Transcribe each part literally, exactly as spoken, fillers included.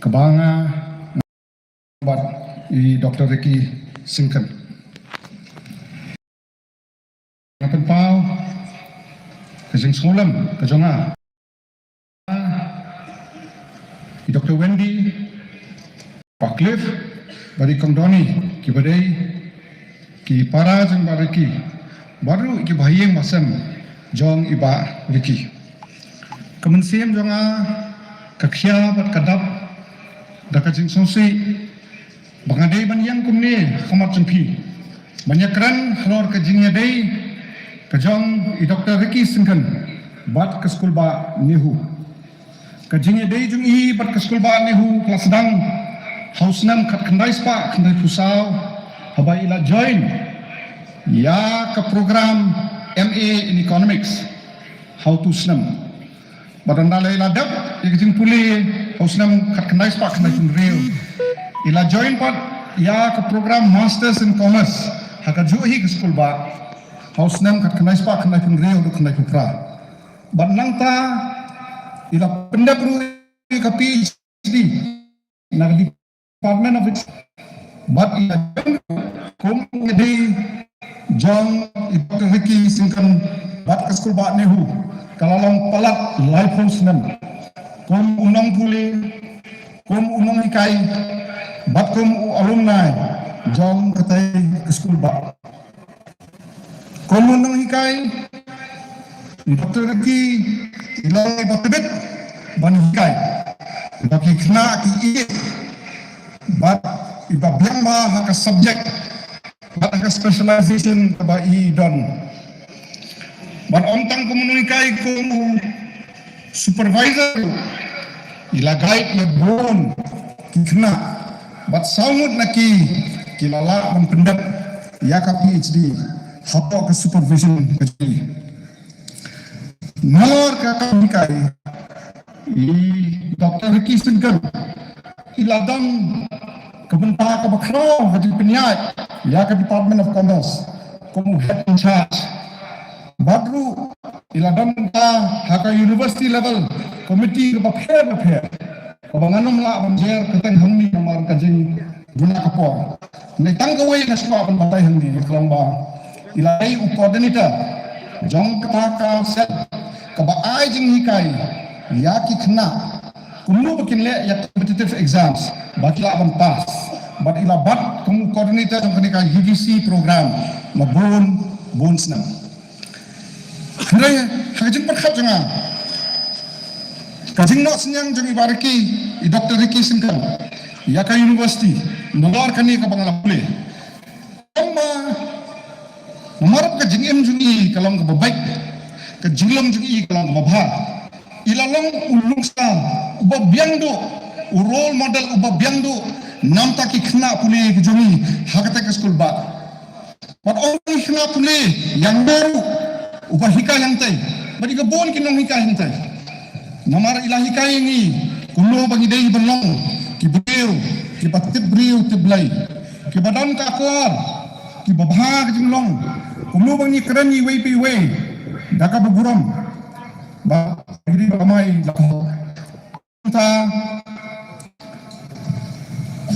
kaba nga bad i Doktor Ricky Syngkon. Nga pynpaw ka jingsngewlem ka jong nga. I Doktor Wendy, Pa Cliff, bad i Kong Donny, kiba dei ki para jong Bah Ricky, bad ruh kiba ha ïing ba sem jong i Bah Ricky. Ka mynsiem jong nga ka khia bad ka dap da ka jingsngewsih ba nga dei ban ïeng kumne ha khmat jong phi ban ïakren halor ka jingïadei ka jong i Doktor Ricky Syngkon bad ka skulbah NEHU. Ka jingïadei jong i bad ka skulbah NEHU ka la sdang ha u snem khatkhyndai spah khyndaiphew saw, haba i la join ïa ka program M A in Economics ha utu u snem. Bad ynda la i la dep ïa ka jingpule ha u snem khatkhyndai spah khyndaiphew hynriew, i la join pat ïa ka program Masters in Commerce ha kajuh hi ka skulbah ha u snem khatkhyndai spah khyndaiphew hynriew haduh khyndaiphew phra. Bad nangta i la pyndep ruh ïa ka P H D na ka Department of Ex-, bad i la join kum u ïadei jong i Doktor Ricky Syngkon bad ka skulbah NEHU ka la long palat laiphew snem kum u nongpule, kum u nonghikai bad kum u alumni jong katei ka skulbah. Kum u nonghikai, i Doktor Ricky i long iba tbit ban hikai, iba ki khynnah ki ïeit bad iba biang bha ha ka subject bad ha ka specialization kaba i don. Bad ym tang kum u nonghikai, kum u supervisor, i la guide ïa bun ki khynnah bad saw ngut na ki ki la lah ban pyndep ïa ka P H D hapoh ka supervision ka jong i. Nalor ka kam hikai, i Doktor Ricky Syngkon i la don ka bynta kaba khraw ha jingpynïaid ïa ka Department of Commerce kum u head in charge. Bad ruh i la don bynta ha ka university level committee kaba pher bapher, kaba ngan ym lah ban jer kyrteng hangne namar ka jingduna ka por. Hynrei tang kawei nga sngewbha ban batai hangne ka long ba i la dei u coordinator jong kata ka cell kaba ai jinghikai ïa ki khynnah kumno ba kin leh ïa competitive exams ba ki lah ban pass. Bad i la bat kum u coordinator jong kane ka U G C program la bun bun snem. Hynrei ha ka jingpyrkhat jong nga, ka jingnoh synñiang jong i Bah Ricky, i Doktor Ricky Syngkon, ïa ka university nalor kane kaba nga la pule. Namar, namar ka jingim jong i ka long kaba beit, ka jinglong jong i ka long kaba bha. I la long u longsa uba biang duh, u role model uba biang duh na bynta ki khynnah pule ki jong i ha kata ka skulbah. Bad ong i khynnah pule ïa nga ruh uba hikai hangtai bad i ka bun ki nonghikai hangtai. Namar i la hikai ïa ngi kumno ba ngi dei ban long ki briew kiba tip briew tip Blei, kiba don ka akor, kiba bha ka jinglong, kumno ba ngi kren iwei pa iwei da kaba burom. Ba ngi dei ba mai la ka hok. Ta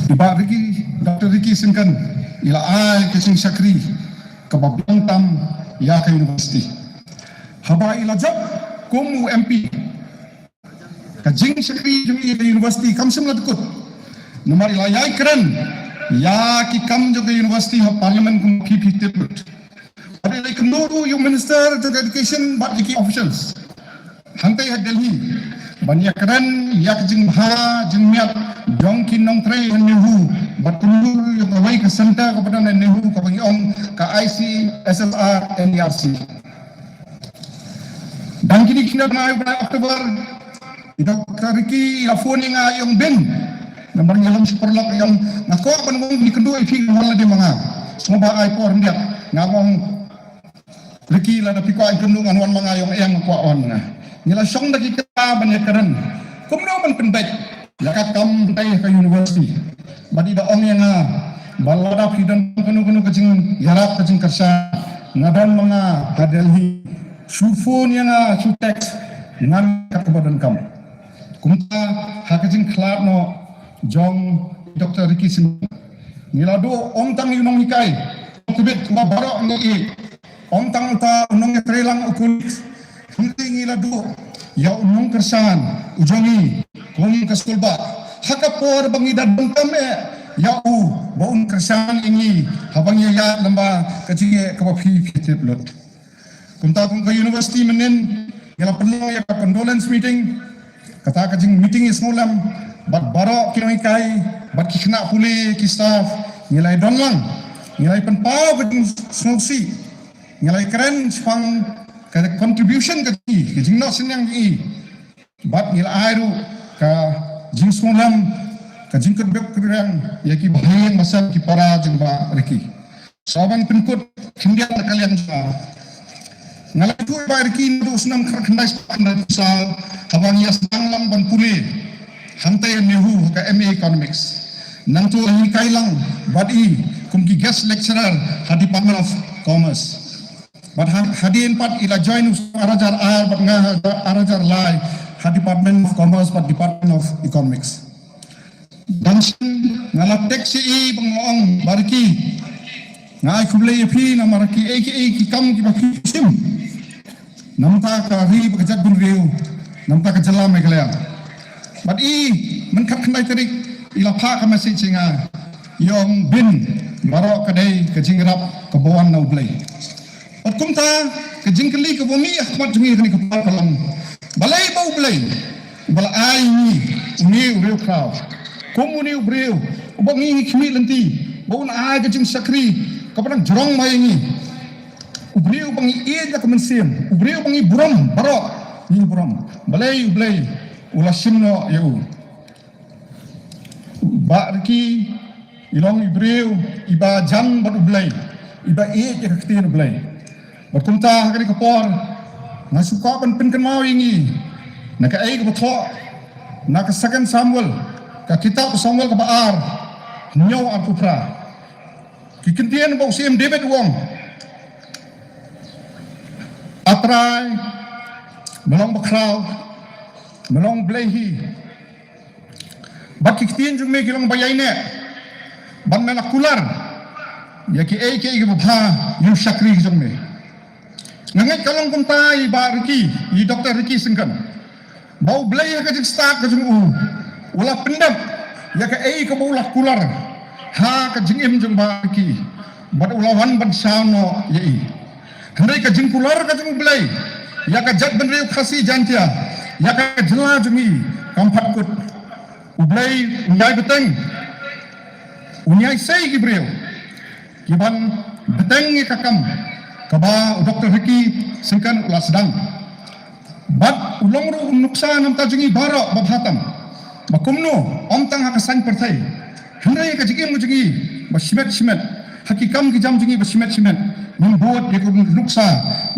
i Bah Ricky, Doktor Ricky Syngkon i la ai ka jingshakri kaba biang tam ïa ka university. Haba i la jop kum u M P, ka jingshakri jong i ïa ka university kam shym la dkut. Namar i la ïai kren ïa ki kam jong ka university ha parliament kum phi phi tip lut. Bad i la ïakynduh ruh ïa u minister jong ka education bad ïa ki officials hangtai ha Delhi ban ïakren ïa ka jingbha jingmiat jong ki nongtrei ha NEHU bad kumjuh ïa kawei ka center kaba don ha NEHU kaba ngi ong ka I C S S R N E R C. Dang kine kine bnai, bnai October, i Doktor Ricky i la phone ïa nga, i ong Bing. Namar ngi long shu paralok, i ong nga kwah ban wan ïakynduh ïa phi, ngan wan lade ma nga. Sngewbha ai por khyndiat. Nga ong Ricky, lada phi kwah ïakynduh ngan wan ma nga. I ong em, nga kwah wan ma nga. Ngi la shong da ki kylla ban ïakren kumno ban pynbeit ïa ka kam tai ha ka university. Bad i da ong ïa nga ba lada phi don kano kano ka jingïarap ka jingkyrshan, nga don ma nga ha Delhi. Shu phone ïa nga, shu text, ngan kat kaba donkam. Kumta ha ka jingkhlad noh jong Doctor Ricky Syngkon. Ngi la duh ym tang ïa u nonghikai, tbit kumba baroh ngi ïeit. Ym tang uta u nongïatreilang u colleague. Hynrei ngi la duh ïa u nongkyrshan u jong ngi kum ka skulbah. Ha ka por ba ngi da donkam eh ïa u ba un kyrshan ïa ngi haba ngi ïaid lyngba ka jingeh kaba phi phi tip lut. Kumta kum ka university mynnin ngi la pynlong ïa ka condolence meeting. Kata ka jingmeeting ïasngewlem bad baroh ki nonghikai bad ki khynnah pule, ki staff, ngi la ïadon lang, ngi la ïapynpaw ka jingsngewsih, ngi la ïakren shaphang ka contribution ka jong i, ka jingnoh synñiang jong i. Bad ngi la ai ruh ka jingsngewlem, ka jingkyrpad kyrpad ïa ki bahaïing basem ki para jong Bah Ricky. Sa ban pynkut khyndiat na ka liang jong nga, nga la ïathuh ïa Bah Ricky naduh u snem khatkhyndai spah khyndai phew saw haba ngi ïa sdang lang ban pule hangtei ha NEHU ha ka M A Economics. Nangta la hikai lang bad i kum ki guest lecturer ha Department of Commerce. Bad ha-, hadien pat i la join u snem ar hajar ar bad nga ha ar hajar lai ha Department of Commerce bad Department of Economics. Dang shen nga la text ïa i ba nga ong, Bah Ricky, nga ai khublei ïa phi namar kiei kiei ki kam kiba phi shim na bynta ka ri bad ka jaitbynriew, na bynta ka jylla Meghalaya. Bad i, mynta khatkhyndai tarik i la phah ka message ïa nga, i ong, Bin, baroh ka dei ka jingïarap kaba wan na U Blei. Bad kumta ka jingkylli kaba mih ha khmat jong ngi ha kane ka por ka long, balei ba U Blei uba la ai ïa ngi une u riewkhraw, kum une u briew uba ngi ngi khmih lynti ba un ai ka jingshakri kaba dang jrong ma ïa ngi, u briew ba ngi ïeit ïa ka mynsiem, u briew ba ngi burom baroh, ngi burom, balei U Blei u la shim noh ïa u? Bah Ricky i long i briew iba jan bad U Blei, iba ïeit ïa ka ktien U Blei. Bad kumta ha kane ka por nga sngewkwah ban pynkynmaw ïa ngi na kaei kaba thoh na ka Second Samuel, ka kitab Samuel kaba ar, hynñiew arphew phra. Ki kyntien ba u Syiem David u ong, A Trai, me long bakhraw, me long Blei hi. Bad ki ktien jong me ki long ba ïaineh, bad me la kular ïa kiei kiei kiba bha ïa u shakri jong me. Nga ngeit ka long kumta i Bah Ricky, i Doctor Ricky Syngkon, ba U Blei ha ka jingstad ka jong u u la pyndep ïa kaei kaba u la kular ha ka jingim jong Bah Ricky, bad u la wan ban shaw noh ïa i. Hynrei ka jingkular ka jong U Blei ïa ka jaitbynriew Khasi Jaiñtia, ïa ka jylla jong ngi, kam pat kut. U Blei un ïai bteng, un ïai sei ki briew ki ban bteng ïa ka kam kaba u Doctor Ricky Syngkon u la sdang. Bad u long ruh u nuksa na bynta jong ngi baroh ba bha tam, ba kumno ym tang ha ka saiñ pyrthei, hynrei ha ka jingim jong ngi ba shimet shimet, ha ki kam ki jam jong ngi ba shimet shimet, ngin bud ïa ka nuksa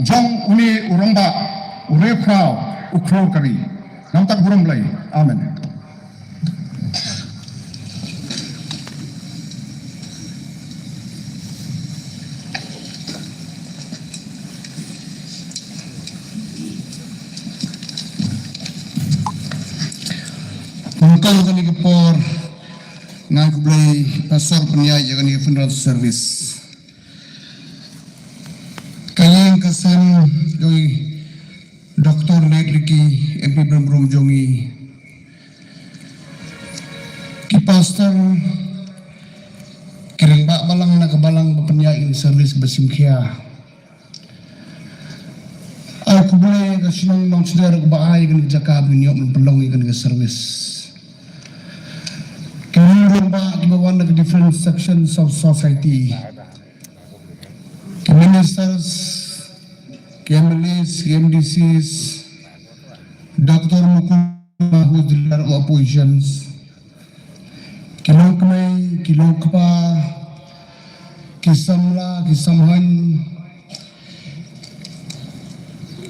jong une u rangbah, u riewkhraw, u khlur ka ri. Namar ka burom Blei. Amen. Nyngkong kane ka por, nga ai khublei pastor pynïaid ïa kane ka funeral service. Ka ïing ka sem jong i Doctor Late Ricky, M P burom burom jong ngi. Ki pastor, ki rangbah balang na ka balang ba pynïaid ïa ka service ba shim khia. Ai khublei ïa ka shnong Nongshnong kaba ai ïa kane ka jaka ba ngin ïoh ban pynlong ïa kane ka service. Ki rangbah kiba wan na ka different sections of society. Ki ministers, ki M L As, ki M D Cs, Doctor Mukul, who is the leader of oppositions, ki longkmie, ki longkpa, ki samla, ki samhaiñ,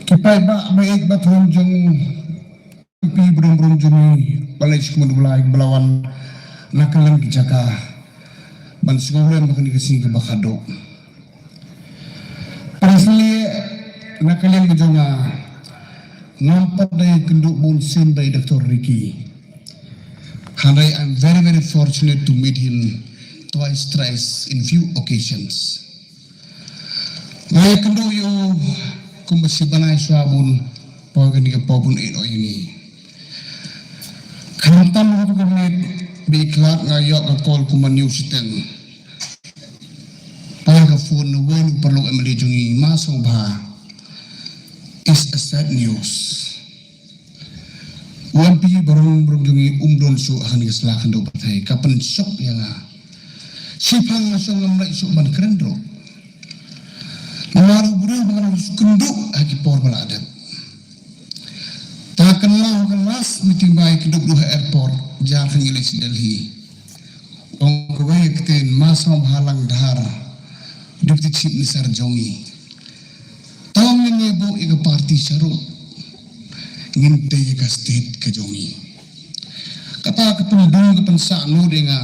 ki paidbah ba ïeit ba thung jong phi, burom burom jong ngi, ba la ïashim bad ba la wan na kylleng ki jaka ban sngewlem ha kane ka sngi kaba khatduh. Para sngewlem, na ka liang ka jong nga, ngam pat da ïakynduh bun sien bad i Doctor Ricky. Hynrei I'm very, very fortunate to meet him twice, thrice in few occasions. Nga ïakynduh ïa u kumba shi bnai shuwa bun, poi kane ka por bun ïa ngi. Khamtam ruh ka miet ba i khlad nga ïoh ka call kumba ñiew shiteng. Poi ka phone na uwei u paralok M L A jong ngi, Ma Sngewbha. Is a sad news. U M P barabor jong ngi um don shuh ha kane ka sla khyndew pyrthei, ka pynshock ïa nga. Shiphang nga shong ngam leit shuh ban kren ruh. Namar u briew ba nga la kynduh ha ki por ba la dep. Te ha kane ka last meeting ba i kynduh ruh ha airport, jar kane ngi leit sha Delhi. Ong kawei ka ktien, Ma Sngewbha Langdhar, Deputy Chief Minister jong ngi. Tang ngin ïa buh ïa ka party sha rud, ngin tei ïa ka state ka jong ngi. Kata ka pyndum ka pynsah nud ïa nga.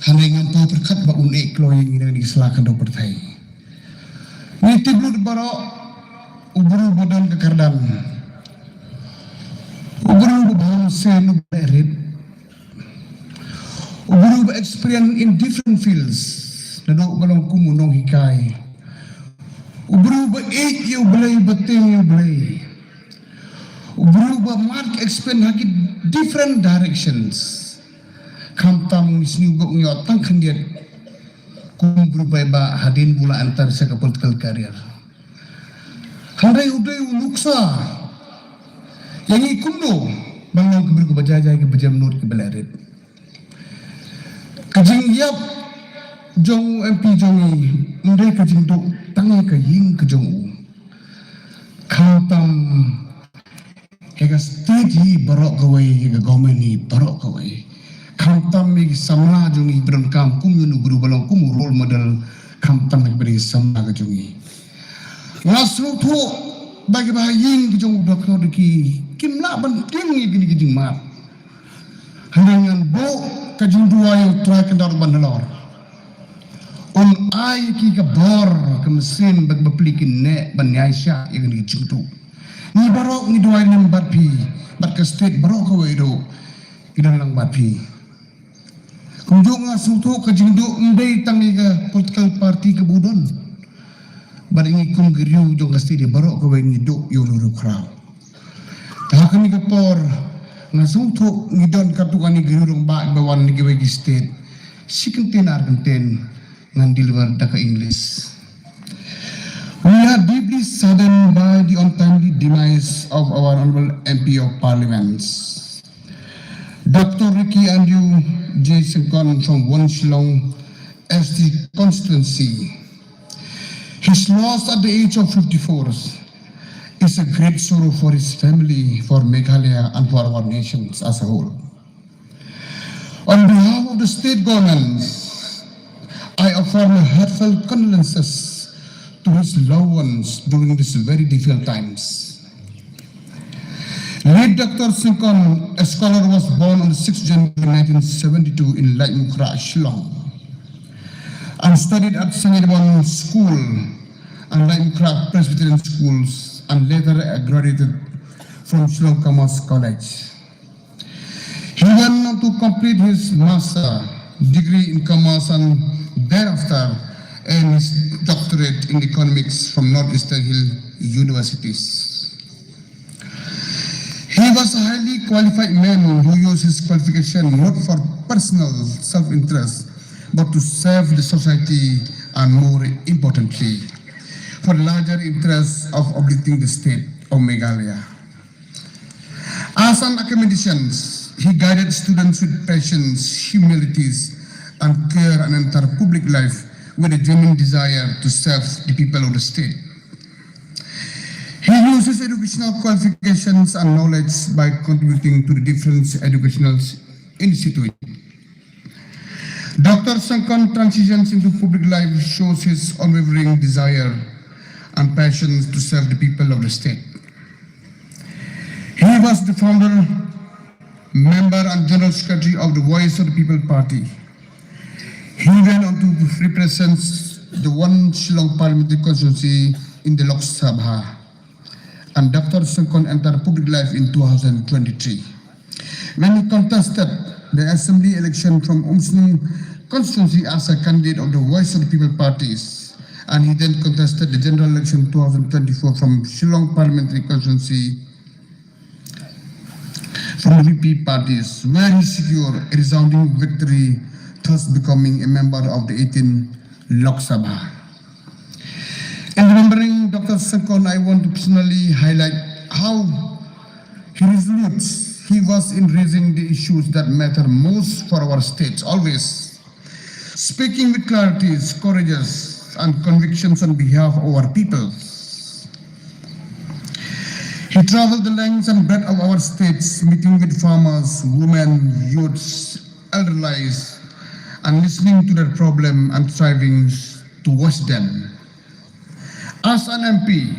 Hynrei ngam poi pyrkhat ba un ïeh kloi ïa ngi na kane ka sla khyndew pyrthei. Ngi tip lut baroh, u briew ba don ka kyrdan, u briew ba bha mynsiem, u ba leh rit, u briew ba experience in different fields, naduh ba long kum u nonghikai, u briew ba ïeit ïa U Blei, ba tieng ïa U Blei, u briew ba mark experience ha ki different directions. Khamtam ngi sngew ba ngi ïoh tang khyndiat kum u briew ba, ba hadien ba u la enter sha ka political career. Hynrei u dei u nuksa ïa ngi kumno ban long ki briew kiba jai jai, kiba jem nud, kiba leh rit. Ka jingïap jong u M P jong ngi ym dei ka jingduh tang ïa ka ïing ka jong u, khamtam ïa ka state hi baroh kawei, ïa ka government hi baroh kawei. Khamtam ïa ki samla jong ngi ba donkam kum ïa u briew ba long kum u role model, khamtam ïa ki samla ka jong ngi. Nga sngewthuh ba kiba ha ïing ki jong u Doctor Ricky kim lah ban tieng ïa kine ki jingmut. Hynrei ngan buh ka jingduwai ïa U Trai Kynrad Bangalore un ai ki ka bor, ka mynsiem bad ka bapli, kin neh ban ïaishah ïa kine ki jingduh. Ngi baroh ngi duwai lem bad phi, bad ka state baroh kawei ruh ki don lang bad phi. Kumjuh nga sngewthuh ka jingduh ym dei tang ïa ka political party kaba u don, bad ngi kum ki riew jong ka state baroh kawei ngi duh ïa u riewkhraw. Te ha kane ka por nga sngewthuh ngi don katto katne ki riew rangbah ba wan na kiwei ki state. Shi kyntien ar kyntien ngan deliver da ka English. We are deeply saddened by the untimely demise of our honorable M P of Parliament, Doctor Ricky Andrew J Syngkon from One Shillong S T constituency. His loss at the age of fifty-four is a great sorrow for his family, for Meghalaya, and for our nations as a whole. On behalf of the state government, I offer my heartfelt condolences to his loved ones during these very difficult times. Late Doctor Syngkon, a scholar, was born on the sixth January nineteen seventy-two in Laitumkhrah, Shillong, and studied at Sangaidabawn School and Laitumkhrah Presbyterian Schools, and later graduated from Shillong Commerce College. He went on to complete his master degree in commerce and thereafter earned his doctorate in economics from Northeastern Hill Universities. He was a highly qualified man who used his qualification not for personal self-interest, but to serve the society and, more importantly, for the larger interests of uplifting the state of Meghalaya. As an academician, he guided students with patience, humility, and care and entered public life with a genuine desire to serve the people of the state. He used his educational qualifications and knowledge by contributing to the different educational institutes. Doctor Syngkon transitions into public life shows his unwavering desire and passion to serve the people of the state. He was the founder, member and General Secretary of the Voice of the People Party. He went on to represent the One Shillong Parliamentary Constituency in the Lok Sabha. And Doctor Syngkon entered public life in two thousand twenty-three. when he contested the assembly election from Umsning constituency as a candidate of the Voice of the People parties, and he then contested the general election two thousand twenty-four from Shillong parliamentary constituency from the V P parties, where he secured a resounding victory, thus becoming a member of the eighteen Lok Sabha. In remembering Doctor Syngkon, I want to personally highlight how he resolute he was in raising the issues that matter most for our states, always speaking with clarity, courageous, and convictions on behalf of our people. He traveled the length and breadth of our states, meeting with farmers, women, youths, elderlies, and listening to their problem and strivings to voice them. As an M P,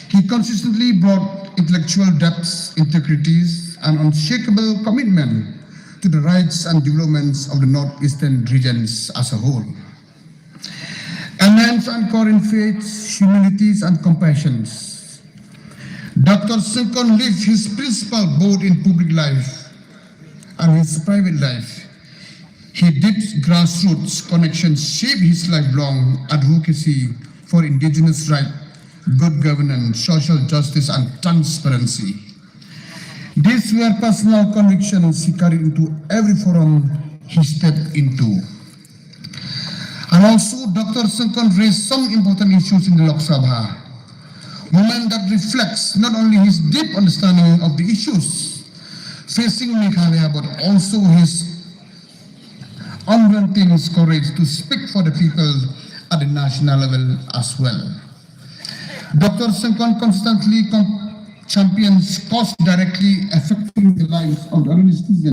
he consistently brought intellectual depth, integrities, and unshakable commitment to the rights and developments of the northeastern regions as a whole. Immense anchor in faith, humility, and compassion. Doctor Syngkon lived his principle both in public life and his private life. His deep grassroots connections shaped his lifelong advocacy for indigenous rights, good governance, social justice, and transparency. These were personal convictions he carried into every forum he stepped into. And also, Doctor Syngkon raised some important issues in the Lok Sabha, moment that reflects not only his deep understanding of the issues facing Meghalaya, but also his unrelenting courage to speak for the people at the national level as well. Doctor Syngkon constantly com- champions cause directly affecting the lives of the ordinary citizens.